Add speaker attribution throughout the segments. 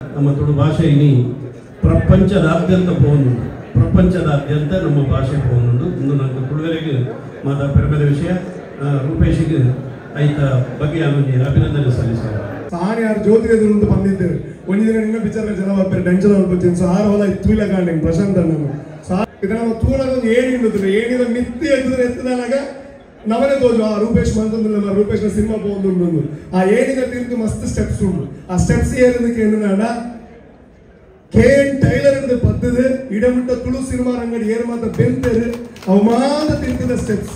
Speaker 1: ನಮ್ಮ ತುಳು ಭಾಷೆ ಇನಿ ಪ್ರಪಂಚದಾದ್ಯಂತ ಪೋನುಂಡು, ಪ್ರಪಂಚದಾದ್ಯಂತ ನಮ್ಮ ಭಾಷೆ ಪೋನುಂಡು. ಇಂದು ನನ್ನ ತುಳುವರೆಗೆ ಮಾತಾ ಪೆರ್ಮೆದ ವಿಷಯ. ರೂಪೇಶಿಗೆ ಐತ ಬಗ್ಗೆ ಒಂಜಿ ಅಭಿನಂದನೆ ಸಲ್ಲಿಸಿದೆ.
Speaker 2: ಸಾರಿ ಯಾರು ಜ್ಯೋತಿ ಎದುರು ಬಂದಿದ್ದೇವೆ ಒಂದು ದಿನ ನಿನ್ನ ವಿಚಾರ ಜನ ಬರ್ತಾರೆ ಟೆನ್ಷನ್ ಆಗ್ಬಿಡ್ತೀನಿ. ಸಾರ ಹೊಲ ತೂಲ ಕಾಂಡೆ ಪ್ರಶಾಂತ್ ಅಣ್ಣನು ಸಾರ್ ಇದನ್ನ ನಾವು ತೂಲಾಗ ಒಂದು ಏಣಿ ಇಡುತ್ತಿಲ್ಲ, ಏಣಿದ ಮಿತ್ತಿ ಎತ್ತಿದ್ರೆ ಎತ್ತಿದಾಗ ನವನೇ ತೋಜು ಆ ರೂಪೇಶ್ ಮಂತಂದಿಲ್ಲ, ರೂಪೇಶ್ನ ಸಿನಿಮಾ ಹೋಗುಂಡು. ಆ ಏಣಿದ ತೀರ್ತು ಮಸ್ತ್ ಸ್ಟೆಪ್ಸ್ ಉಂಟು. ಆ ಸ್ಟೆಪ್ಸ್ ಏರಿದಕ್ಕೆ ಏನು ಕೆ ಎನ್ ಟೈಲರ್ ಎಂದು ಪದ್ದது ಇಡಮಿಟ್ಟ ತುಳು ಸಿನಿಮಾ ರಂಗಡಿ ಏರು ಮಾತ್ರ ಬೆಂತೇರು ಅವಮಾನ ತಿಂತಿದ ಸ್ಟೆಪ್ಸ್.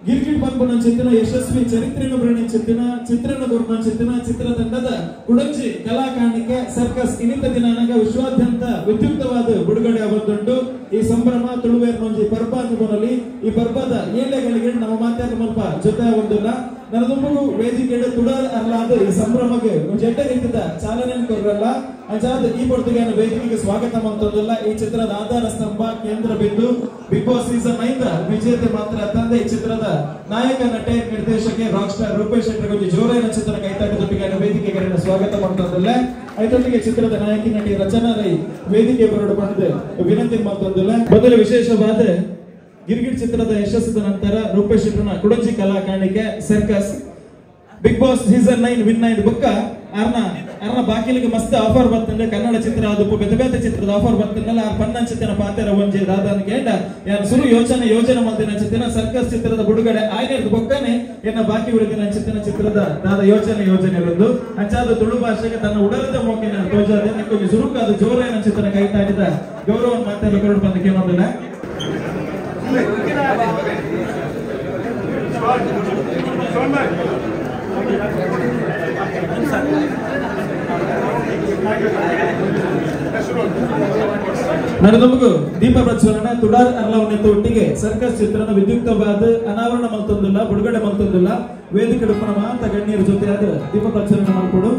Speaker 3: ಗಿರ್ಗಿಟ್ ಪನ್ಪುನ ಚಿತ್ತಿನ ಯಶಸ್ವಿ ಚರಿತ್ರೆಯನ್ನು ಚಿತ್ತಿನ ಚಿತ್ರಣ ಗುರುನ ಚಿತ್ತಿನ ಚಿತ್ರತಂಡದ ಕುಡಂಜಿ ಕಲಾಕಾಣಿಕೆ ಸರ್ಕಸ್ ಇನ್ನಿತ ದಿನಾನಗ ವಿಶ್ವಾದ್ಯಂತ ವಿದ್ಯುಕ್ತವಾದ ಬಿಡುಗಡೆ ಆವತ್ತುಂಟು. ಈ ಸಂಭ್ರಮ ತುಳುವೇರ್ನೊಂಜಿ ಪರ್ಬ ಅನುಗುಣಲಿ ಈ ಪರ್ಬದ ಏಳೆಗಳಿಗೆ ನಮ್ಮ ಮಾತಾಡ ಮಲ್ಪ ಜೊತೆ ಒಂದಿಲ್ಲ. ನನದೊಬ್ಬರು ವೇದಿಕೆ ತುಡಾರ್ ಅರ್ಲಾದ ಈ ಸಂಭ್ರಮಕ್ಕೆ ಜಡ್ಡ ರೀತಿಯ ಚಾಲನೆ ಕೊರಲ್ಲ. ಅಂಚಾದ ಈ ಪೊರ್ತುಗೆ ವೇದಿಕೆಗೆ ಸ್ವಾಗತ ಮಂತದಲ್ಲ. ಈ ಚಿತ್ರದ ಆಧಾರ ಸ್ತಂಭ ಕೇಂದ್ರ ಬಿಂದು ಬಿಗ್ ಬಾಸ್ ಸೀಸನ್ 9 ವಿಜೇತೆ ಮಾತ್ರ ತಂದೆ ಈ ಚಿತ್ರದ ನಾಯಕ ನಟೆ ನಿರ್ದೇಶಕ ರಾಕ್ ಸ್ಟಾರ್ ರೂಪೇಶ್ ಶೆಟ್ಟರ್ ಜೋರಾಯಿನ ಚಿತ್ರ ಕೈತಾಟದೊಟ್ಟಿಗೆ ವೇದಿಕೆಗೆ ಸ್ವಾಗತ ಮಾಡ್ತದಲ್ಲ. ಐತೊಟ್ಟಿಗೆ ಚಿತ್ರದ ನಾಯಕಿ ನಟಿ ರಚನಾ ರೈ ವೇದಿಕೆ ಬರಡು ಬಂದು ವಿನಂತಿ ಮಾಡ್ತದಲ್ಲ. ಮೊದಲ ವಿಶೇಷವಾದ ಗಿರ್ಗಿಟ್ ಚಿತ್ರದ ಯಶಸ್ಸದ ನಂತರ ರೂಪೇಶ್ ಶೆಟ್ಟರ್ನ ಕುಡಂಜಿ ಕಲಾ ಕಾಣಿಕೆ circus Bigg Boss season 9 win ಆಯ್ತು ಬುಕ್ಕ ಅರ್ನ ಅರ್ನ ಬಾಕಿಲಿಗೆ ಮಸ್ತ್ ಆಫರ್ ಬರ್ತಂದ್ರೆ ಕನ್ನಡ ಚಿತ್ರ ಅದು ಬೇತೆ ಬೇತೆ ಚಿತ್ರದ ಆಫರ್ ಬರ್ತಂದಲ್ಲ. ಆರ್ ಪನ್ನಂಚಿತ್ತಿನ ಪಾತೆರ ಒಂಜಿ ದಾದಾನ ಕೇಂಡ ಯಾರು ಸುರು ಯೋಚನೆ ಯೋಜನೆ ಮಲ್ದಿನ ಚಿತ್ತಿನ ಸರ್ಕಸ್ ಚಿತ್ರದ ಬಿಡುಗಡೆ ಆಯ್ತು ಬೊಕ್ಕನೆ ಎನ್ನ ಬಾಕಿ ಉಳಿದಿನ ಚಿತ್ತಿನ ಚಿತ್ರದ ದಾದ ಯೋಚನೆ ಯೋಜನೆ ಒಂದು ಅಂಚಾದ ತುಳು ಭಾಷೆಗೆ ತನ್ನ ಉಡಲದ ಮೋಕಿನ ತೋಜಾದೆ ನಿಕ್ಕೊಂಜಿ ಸುರುಕಾದ ಜೋರೇನ ಚಿತ್ರನ ಕೈ ತಾಟಿದ ಗೌರವ ಮಾತೆಲ್ಲ ಕೊರಡು ಬಂದ ಕೇಳೋದಿಲ್ಲ. ನಡೆದಮಗು ದೀಪ ಪ್ರಜ್ವಲನ ತುಡಾರ್ ಅರ್ಲವನ್ನೆತ್ತ ಒಟ್ಟಿಗೆ ಸರ್ಕಸ್ ಚಿತ್ರನ ವಿದ್ಯುಕ್ತವಾದ ಅನಾವರಣ ಮಲ್ತೊಂದಿಲ್ಲ, ಬಿಡುಗಡೆ ಮಲ್ತೊಂದಿಲ್ಲ. ವೇದಿಕೆ ಡುಪ್ಪನ ಮಾತ ಗಣ್ಯರ ಜೊತೆ ಆದ ದೀಪ ಪ್ರಜ್ವಲನ ಮಾಡಿಕೊಡು.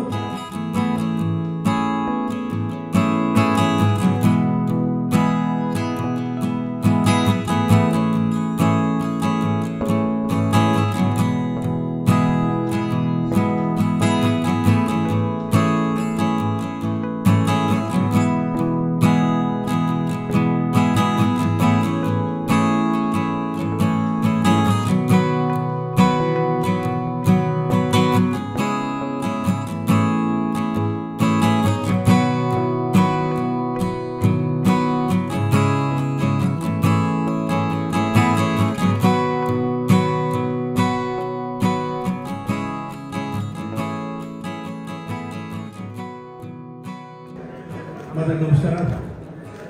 Speaker 1: ನಮಸ್ಕಾರ.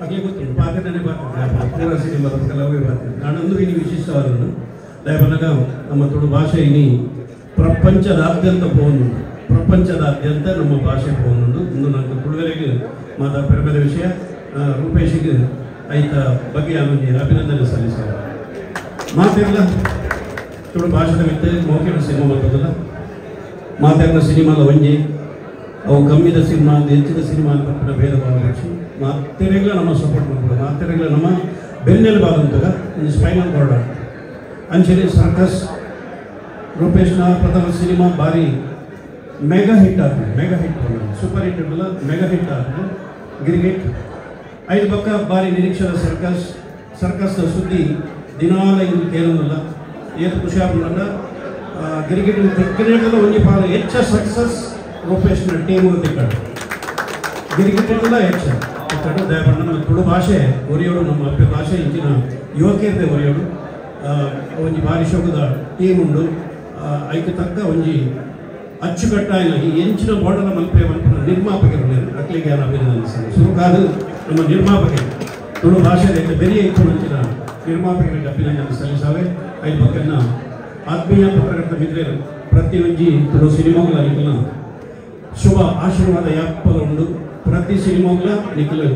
Speaker 1: ಆಗಲಿ ಗೊತ್ತಿಲ್ಲ ಪಾತ್ರನೇ ಪಾತ್ರ ಸಿನಿಮಾ ಕೆಲವೇ ಪಾತ್ರ ನಾನೊಂದು ಇನಿ ವಿಶಿಷ್ಟವಾದನು ದಯಪನಗ ನಮ್ಮ ತುಳು ಭಾಷೆ ಇನಿ ಪ್ರಪಂಚದಾದ್ಯಂತ ಪೋನುಂಡು, ಪ್ರಪಂಚದಾದ್ಯಂತ ನಮ್ಮ ಭಾಷೆ ಪೋನುಂಡು. ಇಂದು ನನ್ನ ತುಳುವರೆಗೆ ಮಾತಾ ಪೆರ್ಮೆದ ವಿಷಯ. ರೂಪೇಶಿಗೆ ಐತ ಬಗ್ಗೆ ಒಂಜಿ ಅಭಿನಂದನೆ ಸಲ್ಲಿಸಿದೆ. ಮಾತೆಲ್ಲ ತುಳು ಭಾಷೆದ ಮಿತ್ತೆ ಮೌಖಿಕ ಸಿನಿಮಾ ಬರ್ತದಲ್ಲ. ಮಾತಾಡಿದ ಸಿನಿಮಾದ ಒಂಜಿ ಅವು ಕಮ್ಮಿದ ಸಿನಿಮಾ ಹೆಚ್ಚಿದ ಸಿನಿಮಾ ಅಂತ ಭೇದ ಭಾವ ಮಾತೆರೆಗಳ ನಮ್ಮ ಸಪೋರ್ಟ್ ಮಾಡ್ಬೋದು. ಮಾತೆರೆಗಳ ನಮ್ಮ ಬೆನ್ನೆಲುಬಾದಂತಾಗ ಒಂದು ಸ್ಪೈನಲ್ ಕಾರ್ಡ್ ಅಂಚನೆ ಸರ್ಕಸ್ ರೂಪೇಶ್ನ ಪ್ರಥಮ ಸಿನಿಮಾ ಭಾರಿ ಮೆಗಾ ಹಿಟ್ ಆಗ್ತದೆ. ಮೆಗಾ ಹಿಟ್ ಸೂಪರ್ ಹಿಟ್ ಅಲ್ಲ, ಮೆಗಾ ಹಿಟ್ ಆಗ್ತದೆ ಗಿರ್ಗಿಟ್. ಐದು ಪಕ್ಕ ಭಾರಿ ನಿರೀಕ್ಷೆದ ಸರ್ಕಸ್ ಸರ್ಕಸ್ನ ಸುದ್ದಿ ದಿನಾಲ ಇದು ಕೇಳೋದಿಲ್ಲ. ಏತು ಖುಷಿ ಆಗ್ಬಿಡಲ್ಲ ಗಿರ್ಗಿಟ್ ತಿಕ್ಕನೇಟದ ಒಂಜಿ ಪಾಲು ಹೆಚ್ಚ ಸಕ್ಸಸ್ ರೂಪೇಶ್ನ ಟೀಮು ತಿಕ್ಕಡು ಗಿರಿಗಿಟ್ಟೆಲ್ಲ ಹೆಚ್ಚ ತಿಕ್ಕಡು. ದಯಪಣ್ಣ ನಮ್ಮ ತುಳು ಭಾಷೆ ಒರಿಯೋಡು, ನಮ್ಮ ಅಪ್ಪೆ ಭಾಷೆ ಇಂಚಿನ ಯುವಕರದೇ ಒರಿಯೋಡು. ಒಂಜಿ ಭಾರಿ ಶೋಕದ ಟೀಮ್ ಉಂಡು. ಐಕೆ ತಕ್ಕ ಒಂಜಿ ಅಚ್ಚುಕಟ್ಟಾಯಿನ ಈ ಎಂಚಿನ ಮೋಡಲ ಮಲ್ಪೆ ಮಲ್ಪನ ನಿರ್ಮಾಪಕರು ಅಕ್ಲಿಗೆ ಅಭಿನಂದಿಸ್ತಾರೆ. ಸುರುಕಾದ ನಮ್ಮ ನಿರ್ಮಾಪಕರು ತುಳು ಭಾಷೆ ಬೆರಿಯ ಇತ್ತು ಅಂಚಿನ ನಿರ್ಮಾಪಕರಿಗೆ ಅಭಿನಂದನೆ ಸಲ್ಲಿಸಾವೆ. ಐದು ಪಕ್ಕನ ಆತ್ಮೀಯ ಪತ್ರಕರ್ತ ಮಿತ್ರರು ಪ್ರತಿಯೊಂಜಿ ತುಳು ಸಿನಿಮಾಗಳ ನಿಖಲ ಶುಭ ಆಶೀರ್ವಾದ ಯಾಪಲ ಉಂಡು. ಪ್ರತಿ ಸಿನಿಮಾಗಳ ನಿಖಲು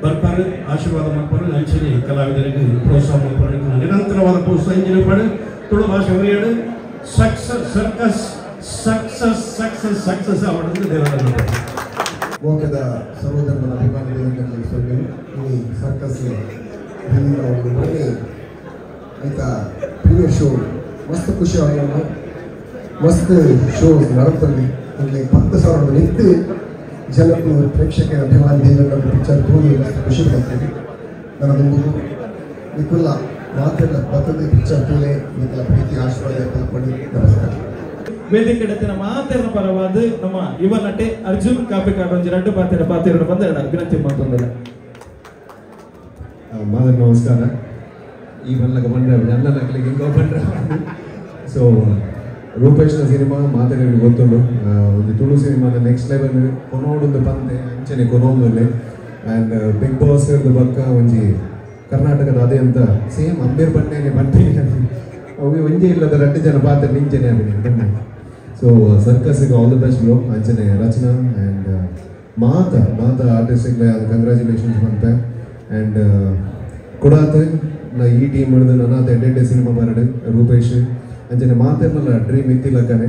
Speaker 1: ಬರ್ಪಾರು ಆಶೀರ್ವಾದ ಮಾಡ್ಪಾರು. ಅಂಚನೆ ಕಲಾವಿದರಿಗೆ ಪ್ರೋತ್ಸಾಹ ಮಾಡ್ಪಾರು. ನಿರಂತರವಾದ ಪ್ರೋತ್ಸಾಹ ಇಂಜಿನ ಪಾಡು ತುಳು ಭಾಷೆ ಒರೆಯಾಡು success circus success success success ಅವಡನ್ನು ದೇವರ
Speaker 4: ಮೋಕದ ಸರ್ವಧರ್ಮದ ಅಭಿಮಾನಿಗಳಿಗೆ ಸೊಲ್ಲೆನು. ಈ ಸರ್ಕಸ್ ಒಳ್ಳೆ ಆಯ್ತಾ ಪ್ರೀವಿಯಸ್ ಶೋ ಮಸ್ತ್ ಖುಷಿ ಆಗೋಣ ಮಸ್ತ್ ಶೋಸ್ ನಡತಲ್ಲಿ ಇಲ್ಲಿ 10,000 ನಿಂತು ಜನಕ್ಕೂ ಪ್ರೇಕ್ಷಕರ ಅಭಿಮಾನಿ ಪಿಕ್ಚರ್ ತೋದು ಮಸ್ತ್ ಖುಷಿ ಪಡ್ತೀವಿ. ನನ್ನ ದುಂಬುಗು ನಿಕುಲ್ಲ ಮಾತೆಲ್ಲ ಬರ್ತದೆ ಪಿಕ್ಚರ್ ತೂಲೆ ನಿಕಲ ಪ್ರೀತಿ ಆಶೀರ್ವಾದ ಕಲ್ಪಡಿ. ನಮಸ್ಕಾರ.
Speaker 3: ವೇದಿಕೆ ಮಾತೆರ ಪರವಾದ ನಮ್ಮ ಯುವ ನಟೆ ಅರ್ಜುನ್ ಕಾಪಿಕಾಡ್ ಒಂಜಿ ರಡ್ಡು ಪಾತೆರ ಪಾತೆರ ಬಂದ ವಿನಂತಿ ಮಾಡ್ತೊಂದಿಲ್ಲ.
Speaker 5: ಮಾದರ್ ನಮಸ್ಕಾರ. ಈ ಬಲ್ಲಗ ಬಂದ್ರೆ ಎಲ್ಲ ನಕಲಿಗೆ ಹಿಂಗೋ ಬಂದ್ರೆ ಸೊ ರೂಪೇಶ್ನ ಸಿನಿಮಾ ಮಾತೆರಿಗೆ ಗೊತ್ತುಂಡು. ಒಂದು ತುಳು ಸಿನಿಮಾದ ನೆಕ್ಸ್ಟ್ ಲೆವೆಲ್ ಕೊನೋಡೊಂದು ಪಂತೆ ಅಂಚನೆ ಕೊನೊಂದುಲ್ಲೆ. And big boss ಬಕ್ಕ ಒಂಜಿ ಕರ್ನಾಟಕದ ಅದೇ ಅಂತ ಸೇಮ್ ಅಂಬೇರ್ ಬಣ್ಣೆನೆ ಬಂಡಿ ಅವು ಒಂಜೇ ಇಲ್ಲದ ರಡ್ಡು ಜನ ಪಾತ್ರ ನಿಂಚನೆ ಅಭಿನಯ ಬಣ್ಣೆ. ಸೊ ಸರ್ಕಸ್ಗೆ all the best bro. ಅಂಚನೆ ರಚನಾ ಆ್ಯಂಡ್ ಮಾತಾ ಮಾತಾ ಆರ್ಟಿಸ್ಟ್ಗೆ ಕಂಗ್ರ್ಯಾಚುಲೇಷನ್ಸ್ ಬಂತೆ. ಆ್ಯಂಡ್ ಕೊಡಾತ ನಾ ಈ ಟೀಮ್ ಹಿಡಿದು ನನ್ನ ಎಡ್ಡೆ ಸಿನಿಮಾ ಬರಡು ರೂಪೇಶ್ ಅಂಚನೆ ಮಾತೆರ್ನಲ್ಲ ಡ್ರೀಮ್ ಇತ್ತಿಲಕ್ಕನೆ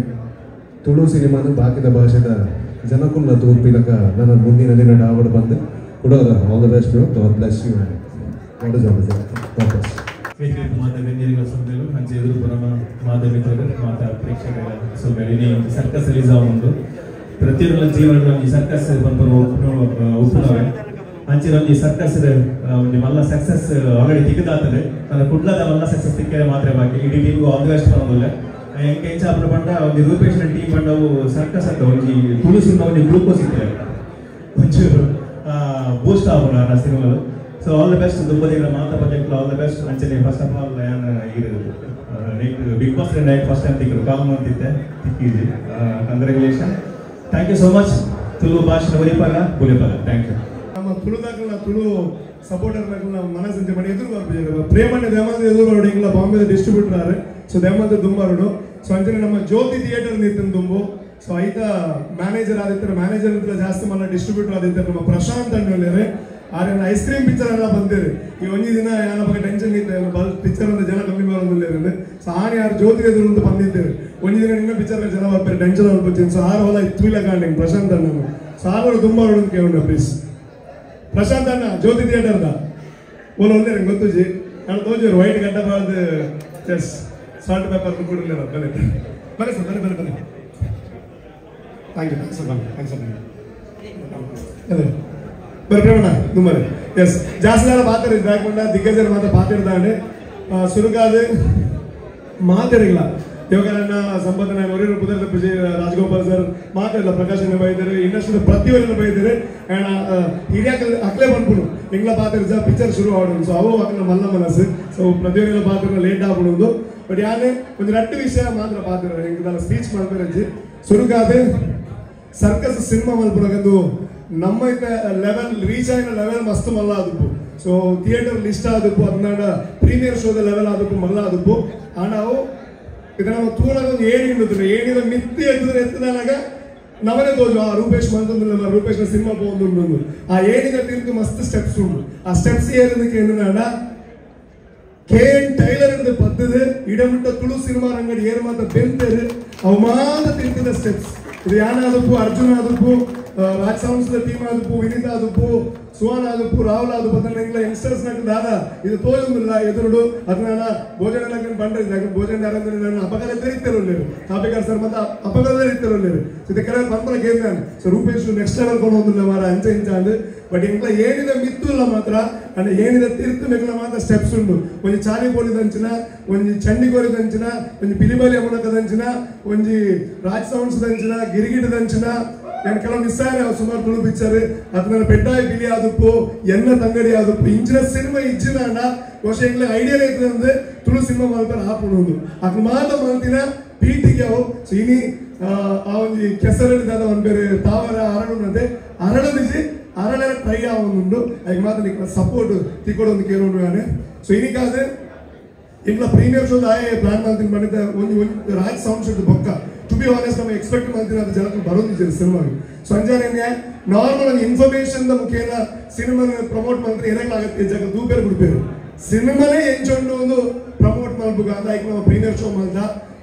Speaker 5: ತುಳು ಸಿನಿಮಾನು ಬಾಕಿದ ಭಾಷೆದ ಜನಕುಲ್ಲ ತೂರ್ಪಿಲಕ್ಕ ನನ್ನ ಮುಂದಿನ ದಿನ ಡಾವಡ್ ಬಂದು ಕೊಡೋದ all the best bro. God bless you and ವಾಪಸ್
Speaker 6: ಮಾತಾ ಅಂಚೆ ಎದುರು ಪರಮ ಮಾಧ್ಯಮಿತ್ರರು ಮಾತಾ ಪ್ರೇಕ್ಷಕರ ಸೊಲ್ಮೆಲು. ಇನಿ ಸರ್ಕಸ್ ರಿಲೀಸ್ ಆವೊಂದು ಪ್ರತಿಯೊಂದು ಜೀವನದಲ್ಲಿ ಸರ್ಕಸ್ ಪನ್ಪುನ ಉಪ್ಪುನವೆ ಅಂಚೆ ಒಂಜಿ ಸರ್ಕಸ್ ಒಂಜಿ ಮಲ್ಲ ಸಕ್ಸಸ್ ಆಲ್ರೆಡಿ ತಿಕ್ಕದಾತದೆ. ನನ್ನ ಕುಡ್ಲದ ಮಲ್ಲ ಸಕ್ಸಸ್ ತಿಕ್ಕರೆ ಮಾತ್ರ ಬಾಕಿ. ಇಡೀ ಟೀಮ್ಗೆ all the best ಪನೊಂದುಲ್ಲೆ. ಎಂಕ ಎಂಚ ಆಪುನ ಪಂಡ ಒಂಜಿ ರೂಪೇಶ್ನ ಟೀಮ್ ಪಂಡವು ಸರ್ಕಸ್ ಅಂತ ಒಂಜಿ ತುಳು ಸಿನಿಮಾ ಒಂಜಿ ಗ್ಲೂಕೋಸ್ ಇತ್ತರೆ ಒಂಚೂರು ಬೂಸ್ಟ್ ಆಪುನ ಆ ಸಿನಿಮಾಲು. So all the best ದುಂಬದಿಗಳ ಮಾತಾ project all the best. ಅಂಚನೆ first of all ಯಾನ್ big boss night first time ತಿಕ್ಕರು ಕಾಲ್ ಮಾಡ್ತಿದ್ದೆ ತಿಕ್ಕಿಜಿ. Congratulation, thank you so much. Tulu ಭಾಷೆ ಒಲಿಪಾಗ ಬುಲಿಪಾಗ thank you.
Speaker 2: ನಮ್ಮ ತುಳುದಾಕಲ್ನ ತುಳು ಸಪೋರ್ಟರ್ ಮನಸ್ಸಂಚೆ ಮಾಡಿ ಎದುರು ಬರ್ಬೇಕು. ಪ್ರೇಮಣ್ಣ ದೇಮಾಂತ ಎದುರು ಬರೋಡು ಇಂಗ್ಲ ಬಾಂಬೆದ ಡಿಸ್ಟ್ರಿಬ್ಯೂಟರ್ ಆರು. ಸೊ ದೇಮಾಂತ ದುಂಬಾರೋಡು. ಸೊ ಅಂಚನೆ ನಮ್ಮ ಜ್ಯೋತಿ ಥಿಯೇಟರ್ ನಿಂತಿನ ದುಂಬು. ಸೊ ಐತ ಮ್ಯಾನೇಜರ್ ಆದಿತ್ತಾರೆ, ಮ್ಯಾನೇಜರ್ ಅಂತ ಜಾಸ್ತಿ ಮಲ್ಲ ಡಿಸ್ಟ್ರಿಬ್ಯೂಟರ್ ಆದಿತ್ತಾರೆ ನಮ್ಮ ಪ್ರಶಾಂತ್ ಅಣ್ಣವ್ರೆ. ಆರೆ ice cream picture ಎಲ್ಲ ಬಂದಿರಿ ಈ ಒಂಜಿ ದಿನ ಯಾನ ಬಗ್ಗೆ ಟೆನ್ಷನ್ ಇತ್ತು ಪಿಕ್ಚರ್ ಅಂತ ಜನ ಕಮ್ಮಿ ಬರೋದಿಲ್ಲ. ಸೊ ಆನೆ ಯಾರು ಜ್ಯೋತಿ ಎದುರು ಅಂತ ಬಂದಿದ್ದೇವೆ. ಒಂಜಿ ದಿನ ಇನ್ನೂ ಪಿಕ್ಚರ್ ಜನ ಬರ್ತಾರೆ ಟೆನ್ಷನ್ ಬರ್ತೀನಿ. ಸೊ ಆರು ಹೊಲ ತೂಲ ಕಾಂಡಿ ಪ್ರಶಾಂತ್ ಅಣ್ಣನು. ಸೊ ಆರು ತುಂಬ ಕೇಳೋಣ ಪ್ಲೀಸ್. ಪ್ರಶಾಂತ್ ಅಣ್ಣ ಜ್ಯೋತಿ ಥಿಯೇಟರ್ದ ಓಲ ಒಂದೇ ನಂಗೆ ಗೊತ್ತುಜಿ ನಾನು ತೋಜಿ ವೈಟ್ ಗಡ್ಡ ಬಾರ್ದು chess salt paper ಕೊಡಲಿಲ್ಲ. ಬನ್ನಿ ಬನ್ನಿ ಸರ್, ಬನ್ನಿ ಬನ್ನಿ ಬನ್ನಿ. Thank you, thanks sir, thanks sir. ಅದೇ ಬರ್ಬೇಡ ತುಂಬಾನೇ ಎಸ್ ಜಾಸ್ತಿ ಜನ ಪಾತ್ರ ಇದ್ದಾಕೊಂಡ ದಿಗ್ಗಜರ ಮಾತ್ರ ಪಾತ್ರ ಇದ್ದಾನೆ ಸುರುಗಾದ ಮಾತಿರಲಿಲ್ಲ. ಇವಾಗ ನನ್ನ ಸಂಪತ್ ಒರಿರು ಪುದರ್ ವಿಜಯ್ ರಾಜಗೋಪಾಲ್ ಸರ್ ಮಾತಿಲ್ಲ, ಪ್ರಕಾಶ್ ಬೈತಾರೆ, ಇಂಡಸ್ಟ್ರಿ ಪ್ರತಿಯೊಬ್ಬರನ್ನ ಬೈತಾರೆ. ಆ್ಯಂಡ್ ಹಿರಿಯ ಅಕ್ಲೆ ಬಂದ್ಬಿಡು ಎಂಗ್ಲ ಪಾತ್ರ ಪಿಕ್ಚರ್ ಶುರು ಆಡೋದು. ಸೊ ಅವು ಅಕ್ಲ ಮಲ್ಲ ಮನಸ್ಸು. ಸೊ ಪ್ರತಿಯೊಬ್ಬರ ಪಾತ್ರ ಲೇಟ್ ಆಗ್ಬಿಡೋದು. ಬಟ್ ಯಾನೇ ಒಂದು ರಟ್ಟು ವಿಷಯ ಮಾತ್ರ ಪಾತ್ರ ಎಂಗ್ಲ ಸ್ಪೀಚ್ ಮಾಡ್ತಾರೆ. ಸುರುಗಾದೆ ಸರ್ಕಸ್ ಸಿನಿಮಾ ಮಲ್ಪುನಗಂದು ನಮ್ಮ ಲೆವೆಲ್ ರೀಚ್ ಆಗಿನ ಲೆವೆಲ್ ಮಸ್ತ್ ಮಲ್ಲ ಆದಪ್ಪು. So theatre list ಆದಪ್ಪು, ಅದನ್ನ ಪ್ರೀಮಿಯರ್ ಶೋದ ಲೆವೆಲ್ ಆದಪ್ಪು ಮಲ್ಲ ಆದಪ್ಪು. ಆ ನಾವು ಇದು ನಮ್ಮ ತೂಳಗ ಒಂದು ಏಣಿ ಉಂಡು, ಏಣಿದ ಮಿತ್ತಿ ಎತ್ತಿದ್ರೆ ಎತ್ತದಾಗ ನವನೇ ತೋಜು ಆ ರೂಪೇಶ್ ಮಂತಂದಿಲ್ಲ, ರೂಪೇಶ್ನ ಸಿನಿಮಾ ಹೋಗುಂಡು. ಆ ಏಣಿದ ತೀರ್ತು ಮಸ್ತ್ ಸ್ಟೆಪ್ಸ್ ಉಂಡು. ಆ ಸ್ಟೆಪ್ಸ್ ಏರಿದಕ್ಕೆ ಏನಿದ K N tailor ಎಂದು ಪದ್ದது ಇಡಮಿಟ್ಟ ತುಳು ಸಿನಿಮಾ ರಂಗಡಿ ಏರು ಮಾತ್ರ ಬೆಂತೇರು ಅವು ಮಾತ್ರ ತಿಂತಿದ ಸ್ಟೆಪ್ಸ್. ಇದು ಯಾನಾದಪ್ಪು, ಅರ್ಜುನ್ ಆದಪ್ಪು, ರಾಜ್ ಸೌಂಡ್ಸ್ ಟೀಮ್ ಆದಪ್ಪು, ವಿನೀತ್ ಆದಪ್ಪು, ಸುಹಾನ್ ಆದಪ್ಪು, ರಾಹುಲ್ ಆದಪ್ಪು, ಅದನ್ನ ಇಂಗ್ಲ ಯಂಗ್ಸ್ಟರ್ಸ್ ದಾದ ಇದು ತೋಜೊಂದಿಲ್ಲ ಎದುರುಡು. ಅದನ್ನ ಭೋಜನ ಬಂಡ್ರೆ ಭೋಜನ ನನ್ನ ಅಪಘಾತ ಇತ್ತಿರಲಿಲ್ಲ ಕಾಪಿಕಾರ್ ಸರ್ ಮತ್ತೆ ಅಪಘಾತ ಇತ್ತಿರಲಿಲ್ಲ. ಸೊ ಕೆಲವರು ಬಂದ್ರೆ ಕೇಂದ್ರ so Rupesh next level ಕೊಂಡೊಂದಿಲ್ಲ ಮಾರ ಅಂಚೆ ಇಂಚ ಅಂದು. ಬಟ್ ಇಂಗ್ಲ ಏನಿದೆ ಮಿತ್ತುಲ್ಲ ಮಾತ್ರ ಅಂಡ್ ಏನಿದೆ ತೀರ್ತು ಮೆಗ್ಲ ಮಾತ್ರ ಸ್ಟೆಪ್ಸ್ ಉಂಡು. ಒಂಜಿ ಚಾಲಿ ಪೋಲಿದಂಚಿನ, ಒಂಜಿ ಚಂಡಿಗೋರಿದಂಚಿನ, ಒಂಜಿ ಬಿಲಿಬಲಿ ಅಮಲಕದಂಚಿನ, ಒಂಜಿ ರಾಜ್ ಸೌಂಡ್ಸ್ ದಂಚಿನ, ಗಿರಿಗಿಡದಂಚಿನ ನಾನು ಕೆಲವು ಮಿಸ್ ಆಯ್ನ ಸುಮಾರು ತುಳು ಪಿಕ್ಚರ್. ಅದನ್ನ ಪೆಟ್ಟಾಯಿ ಬಿಲಿ ಆದಪ್ಪು, ಎನ್ನ ತಂಗಡಿ ಆದಪ್ಪು, ಇಂಚಿನ ಸಿನಿಮಾ ಇಜ್ಜಿನ ಅಣ್ಣ ಬಹುಶಃ ಎಂಗ್ಲ ಐಡಿಯಾ ಇರ್ತದೆ ತುಳು ಸಿನಿಮಾ ಮಲ್ಪರ ಹಾಪುಣುಂದು ಅಕ್ ಮಾತ ಮಲ್ತಿನ ಪೀಟಿಗೆ ಅವು. ಸೊ ಇನಿ ಆ ಒಂಜಿ ಕೆಸರಡಿದಾದ ಒಂದು ಬೇರೆ ತಾವರ ಅರಳುನಂತೆ ಅರಳದಿಜಿ ಅರಳ ಟ್ರೈ ಆವೊಂದುಂಡು. ಅದಕ್ಕೆ ಮಾತ್ರ ನಿಕ್ಲ ಸಪೋರ್ಟ್ ತಿಕ್ಕೊಡೊಂದು ಕೇಳೋಣ ನಾನು. ಸೊ ಇನಿಕಾದ ಇಂಗ್ಲ ಪ್ರೀಮಿಯರ್ ಶೋದ ಆಯೆ ಪ್ಲಾನ್ ಮಾಡ್ತೀನಿ ಬಂದಿದ್ದ ಒಂದು ಒಂದು ರಾಜ್ ಸೌಂಡ್ ಶೋದ ಬೊಕ್ಕ to be honest ನಮ್ಮ ಎಕ್ಸ್ಪೆಕ್ಟ್ ಮಾಡ್ತೀನಿ ಅದು ಜನಕ್ಕೆ ಬರೋದಿದ್ದಾರೆ ಸಿನಿಮಾಗೆ. ಸೊ ಅಂಜಾನೆ ನಾರ್ಮಲ್ ಒಂದು ಇನ್ಫಾರ್ಮೇಶನ್ ಮುಖೇನ ಸಿನಿಮಾ ಪ್ರಮೋಟ್ ಮಾಡಿದ್ರೆ ಏನಾಗುತ್ತೆ ಜಾಗ ದೂಪೇರು ಬಿಡ್ಬೇರು ಸಿನಿಮಾನೇ ಎಂಚೊಂಡು ಒಂದು ಪ್ರಮೋಟ್ ಮಾಡ್ಬೇಕು ಅಂತ ಆಯ್ಕೆ ನಾವು ಪ್ರೀಮಿಯರ್ ಶೋ ಮಾಡ್ದ.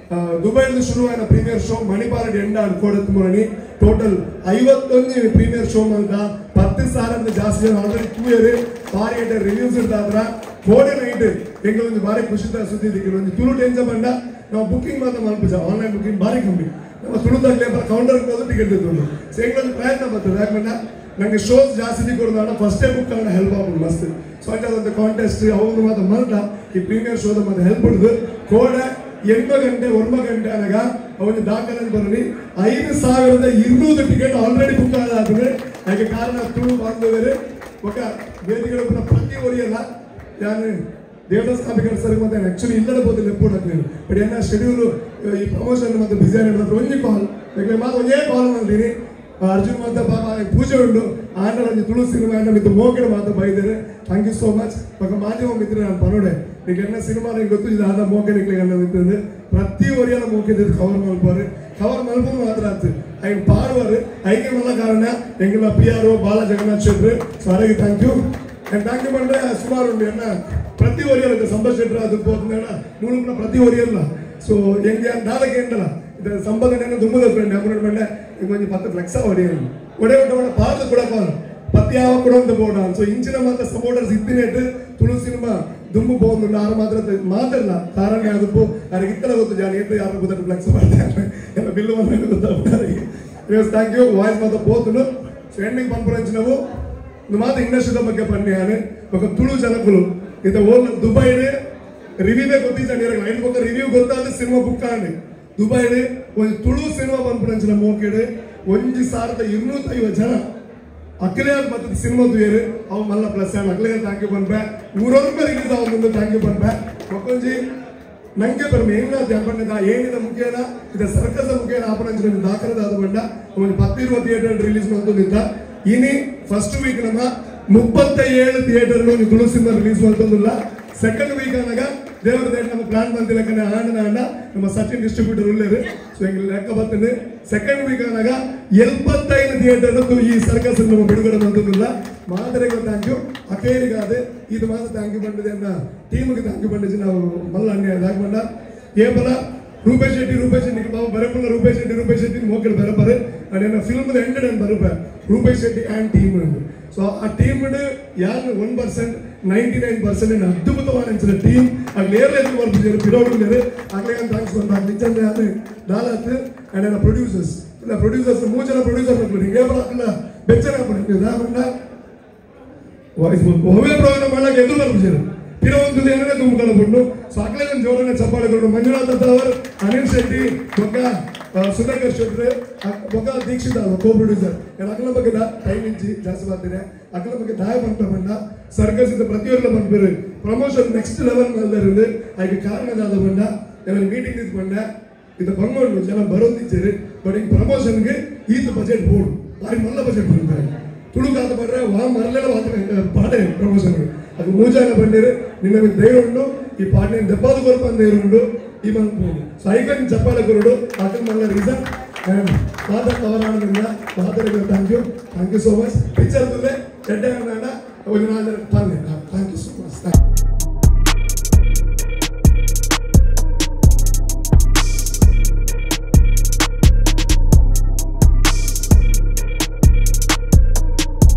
Speaker 2: ದುಬೈಲಿ ಶುರು ಆಯ್ನ premiere show Manipal end ಆಡ್ಕೊಡತ್ ಮುರಣಿ total 51 premiere show ಮಾಡ್ದ. 10,000 ಜಾಸ್ತಿ ಜನ ಆಲ್ರೆಡಿ 2 ಬಾರಿ ರಿವ್ಯೂಸ್ ಇರ್ತಾದ್ರ. ಕೋಡೆ ನೈಟ್ ಎಂಗ್ಲೊಂದು ಬಾರಿ ಖುಷಿ ಸುದ್ದಿ ಒಂದು ತುಳು ಟೆನ್ಷನ್ ಬಂಡ ನಾವು ಬುಕ್ಕಿಂಗ್ ಮಾತ್ರ ಮಾಡ್ಬೋದು. ಆನ್ಲೈನ್ ಬುಕ್ಕಿಂಗ್ ಬಾರಿ ಕಮ್ಮಿ. ನಮ್ಮ ತುಳುದಾಗಲೇ ಕೌಂಟರ್ ಹೋದ್ರೆ ಟಿಕೆಟ್ ಇದ್ದು ಸೊ ಎಂಗ್ಲೊಂದು ಪ್ರಯತ್ನ ಬರ್ತದೆ. ಯಾಕಂದ್ರೆ ನನಗೆ ಶೋಸ್ ಜಾಸ್ತಿ ಕೊಡೋದು ಫಸ್ಟೇ ಬುಕ್ ಆಗೋಣ ಹೆಲ್ಪ್ ಆಗ್ಬೋದು ಮಸ್ತ್. ಸೊ ಅಂಚಾದಂಥ ಕಾಂಟೆಸ್ಟ್ ಅವನು ಮಾತ್ರ ಮಲ್ಟ ಈ ಪ್ರೀಮಿಯರ್ ಶೋದ ಮತ್ತೆ ಹೆಲ್ಪ್ ಹಿಡಿದು ಕೋಡೆ 8 ಗಂಟೆ 9 ಗಂಟೆ ಆದಾಗ ಅವನು ದಾಖಲೆ ಬರಲಿ 5200 ಟಿಕೆಟ್ ಆಲ್ರೆಡಿ ಬುಕ್ ಆದ್ರೆ ಯಾಕೆ ಕಾರಣ ತುಳು ಬಾಂಧವ್ಯರೇ ఒక ವೇದಿಕೆಗಳ ಪ್ರತಿ ಒರಿಯಲ್ಲ ನಾನು ದೇವದಾಸ್ ಕಾಪಿಕರ್ ಸರ್ ಮತ್ತೆ ಆಕ್ಚುಲಿ ಇಲ್ಲದೆ ಹೋದಿಲ್ಲ ಎಪ್ಪು ನೀನು ಬಟ್ ಏನ ಶೆಡ್ಯೂಲ್ ಈ ಪ್ರಮೋಷನ್ ಮತ್ತೆ ಬಿಸಿ ಮಾತ್ರ ಒಂಜಿ ಕಾಲ್ ಯಾಕಂದ್ರೆ ಮಾತ್ರ ಒಂದೇ ಕಾಲ್ ಮಾಡ್ತೀನಿ ಅರ್ಜುನ್ ಮಾತ್ರ ಪೂಜೆ ಉಂಟು ಆಂಡ ಒಂಜಿ ತುಳು ಸಿನಿಮಾ ಮಿತ್ತು ಮೋಕೆಡ್ ಮಾತ್ರ ಬೈದೇನೆ thank you so much. ఒక ಮಾಧ್ಯಮ ಮಿತ್ರ ನಾನು ಪನೋಡೆ నీకు ఎన్న ಸಿನಿಮಾ నీకు ಗೊತ್ತು ಇದು ಮೋಕೆ ನಿಕ್ಲೆ ಮಿತ್ತಂದು ಪ್ರತಿ ಒರಿಯಲ ಮೋಕೆ ಕವರ್ ಮಲ್ಪಾರು ಕವರ್ ಮಲ್ಪು ಮಾತ್ರ ಆತು ಐನ್ ಪಾಡುವರು ಐಕೆ ಮಲ್ಲ ಕಾರಣ ಎಂಗಲ PRO Bala Jagannath Shetty so ಅರೆಗೆ thank you and thank you ಪಂಡ್ರೆ ಸುಮಾರು ಉಂಟು ಎನ್ನ ಪ್ರತಿ ಒರಿಯಲ್ಲ ಸಂಬತ್ ಶೆಟ್ರು ಅದು ಪೋತುಂಡ ನೂಲು ಪ್ರತಿ ಒರಿಯಲ್ಲ ಸೊ ಎಂಗೆ ದಾದಕ್ಕೆ ಎಂಡಲ ಇದು ಸಂಬಂಧ ದುಮ್ಮದ ಫ್ರೆಂಡ್ ಅಮ್ಮನ ಬಂಡೆ ಈಗ 10 ಫ್ಲೆಕ್ಸ್ ಒಡೆಯಲ್ಲ ಒಡೆ ಒಡೆ ಪಾದ ಕೂಡ ಪತ್ಯಾವ ಕೂಡ ಒಂದು ಬೋರ್ಡ್ ಸೊ ಇಂಚಿನ ಮಾತ್ರ ಸಪೋರ್ಟರ್ಸ್ ಇತ್ತಿನೇಟ್ ತುಳು ಸಿನಿಮಾ ದುಂಬು ಬೋಂದು ಆರು ಮಾತ್ರ ಮಾತ್ರಲ್ಲ ಕಾರಣ ಯಾವುದಕ್ಕೂ ಯಾರಿಗೆ ಇತ್ತಲ ಗೊತ್ತು ಜಾನಿ ಅಂತ ಯಾರು ಗೊತ್ತಾಗ ಫ್ಲೆಕ್ಸ್ ಮಾಡ್ತಾರೆ ಎಲ್ಲ ಬಿಲ್ಲು ಬಂದ ಗೊತ್ತಾಗ್ತಾರೆ. Thank you voice ಮಾತ್ರ ಪೋತುಂಡು. ಸೊ ಎಂಡಿಂಗ್ ಪನ್ಪುರಂಚಿನವು ಮಾತ್ರ ಇಂಡಸ್ಟ್ರಿದ ಬಗ್ಗೆ ಪನ್ನಿ ಯಾನೆ ఒక ತುಳು ಜನಕುಲು ಇತ ಓಲ್ ದುಬೈಡ್ ರಿವ್ಯೂವೇ ಗೊತ್ತಿದ್ದಾನೆ ಐದು ಪಕ್ಕ ರಿವ್ಯೂ ಗೊತ್ತಾದ ಸಿನಿಮಾ ಬುಕ್ ಆಂಡ್ ದುಬೈಡ್ ಒಂದು ತುಳು ಸಿನಿಮಾ ಪನ್ಪುರಂಚಿನ ಮೋಕೆಡ್ 1250 ಜನ ಅಖಿಲೇ ಮತ್ತು ಸಿನಿಮಾ ದುಯೇರು ಅವು ಮಲ್ಲ ಪ್ಲಸ್ ಅಖಿಲೇ thank you ಪನ್ಪೆ 100 ರಿಲೀಸ್ ಆവുಂದು thank you ಪನ್ಪೆ ಒಕ್ಕೊಂಜಿ ನಂಗೆ ಬರ್ಮೆ ಏನಾದ ಪಂಡ ಏನಿದ ಮುಖೇನ ಇದು ಸರ್ಕಸ್ ಮುಖೇನ ಆಪರಂಚಿನ ದಾಖಲದಾದ ಬಂಡ ಒಂದು 10-20 ಥಿಯೇಟರ್ ರಿಲೀಸ್ ಮಾಡ್ಕೊಂಡಿದ್ದ ಇನಿ ಫಸ್ಟ್ ವೀಕ್ ನಮ್ಮ 37 ಥಿಯೇಟರ್ ತುಳು ಸಿನಿಮಾ ರಿಲೀಸ್ ಮಾಡ್ತಂದಿಲ್ಲ. ಸೆಕೆಂಡ್ ವೀಕ್ ಆನಾಗ ದೇವರ ದೇಶ ನಮ್ಮ ಪ್ಲಾನ್ ಬಂದಿಲ್ಲ ಆಂಡನ ಆಂಡ ನಮ್ಮ ಸಚಿನ್ ಡಿಸ್ಟ್ರಿಬ್ಯೂಟರ್ ಉಳ್ಳೇರು ಸೊ ಹಿಂಗೆ ಲೆಕ್ಕ ಬರ್ತದೆ. ಸೆಕೆಂಡ್ ವೀಕ್ ಆನಾಗ 75 ಥಿಯೇಟರ್ ಈ ಸರ್ಕಸ್ ನಮ್ಮ ಬಿಡುಗಡೆ ಬಂದಿಲ್ಲ. ಮಾದರಿಗೂ thank you ಅಕೇರಿಗಾದೆ ಇದು ಮಾತ್ರ thank you ಬಂದಿದೆ ಅನ್ನ ಟೀಮ್ಗೆ thank you ಬಂದಿದ್ದು ನಾವು ಮಲ್ಲ ಅನ್ಯಾಯ ಬಂಡ ಏಪಲ ರೂಪೇಶ್ ಶೆಟ್ಟಿ ರೂಪೇಶ್ ಶೆಟ್ಟಿ ಬಾಬು ಬರಪಲ್ಲ ರೂಪೇಶ್ ಶೆಟ್ಟಿ ರೂಪೇಶ್ ಶೆಟ್ಟಿ ಮೋಕಲ್ ಬರಪರೆ ಅಂಡ್ ಏನ ಫಿಲ್ಮ್ ಎಂಡೆಡ್ ಅಂಡ್ ಬರಪೆ ರೂಪೇಶ್ ಶೆಟ್ಟಿ ಅಂಡ್ ಟೀಮ್ ಸೊ ಆ ಟೀಮ್ ಯಾರು 1% 99% ಅದ್ಭುತವಾದ ಟೀಮ್ ಅಲ್ಲಿ ನೇರಲೇ ಬರ್ತಿದ್ದಾರೆ ಪಿರೋಡ್ ಆಗಲೇ thanks ಬಂದ ನಿಜ ದಾಲಾತ್ ಅಂಡ್ ಏನ ಪ್ರೊಡ್ಯೂಸರ್ಸ್ ಇಲ್ಲ ಪ್ರೊಡ್ಯೂಸರ್ಸ್ 3 ಜನ ಪ್ರೊಡ್ಯೂಸರ್ ಏಪಲ ಬೆಚ್ಚನ ವಾಯ್ಸ್ ಹೋವೇ ಪ್ರೋಗ್ರಾಮ್ ಮಾಡಕ್ಕೆ ಎದುರು ಬರ್ತಿದ್ದಾರೆ ಪಿರವಂತದ್ದು ಏನೇ ತುಂಬಿಕೊಳ್ಳಬಹುದು. ಸೊ ಅಗಲೇ ಜೋರನ್ನ ಚಪ್ಪಾಳೆಗಳು ಮಂಜುನಾಥ್ ಅವರು ಅನಿಲ್ ಶೆಟ್ಟಿ ಬೊಕ್ಕ ಸುಧಾಕರ್ ಶೆಟ್ಟಿ ಬೊಕ್ಕ ದೀಕ್ಷಿತ್ ಅಲ್ವ ಕೋ ಪ್ರೊಡ್ಯೂಸರ್ ಅಗಲ ಬಗ್ಗೆ ಟೈಮ್ ಇಂಚಿ ಜಾಸ್ತಿ ಬರ್ತೀನಿ ಅಗಲ ಬಗ್ಗೆ ದಾಯ ಬಂತ ಬಂದ ಸರ್ಕಸ್ ಇಂದ ಪ್ರತಿಯೊಂದು ಬಂದ್ಬಿರು ಪ್ರಮೋಷನ್ ನೆಕ್ಸ್ಟ್ ಲೆವೆಲ್ ಮಲ್ದರಿಂದ ಅದಕ್ಕೆ ಕಾರಣದಾದ ಬಂಡ ಎಲ್ಲ ಮೀಟಿಂಗ್ ಇದು ಬಂಡ ಇದು ಬಂಗೊಂಡು ಜನ ಬರೋದಿದ್ದೀರಿ ಬಟ್ ಈಗ ಪ್ರಮೋಷನ್ಗೆ ಈತ ಬಜೆಟ್ ಬೋರ್ಡ್ ಭಾರಿ ಮಲ್ಲ ಬಜೆಟ್ ಬಂದಿದ್ದಾರೆ ತುಳುಕಾದ ಬಂದ್ರೆ ವಾ ಮರಲೆಲ್ಲ ಪಾಡೆ ಪ್ರಮೋಷನ್ಗೆ ಅದು ಮೂಜಾನ ಬಂದಿರು ನಿನ್ನ ಧೈರ್ಯ ಉಂಡು ಈ ಪಾಟನೆ ದೆಬ್ಬಾದ ಕೊರಪ ಧೈರ್ಯ ಉಂಡು ಈ ಬಂದು ಸೊ ಐಕನ್ ಚಪ್ಪಾಳೆ ಕೊರಡು ಅದಕ್ಕೆ ಮಲ್ಲ ರೀಸನ್ ಮಾತ್ರ ಕವರ್ ಆಡೋದ್ರಿಂದ ಮಾತಾಡಿದ್ರು thank you thank you so much. Picture ತುಲೆ ಎಡ್ಡೆ ಒಂದು 4 ಪಾಲನೆ.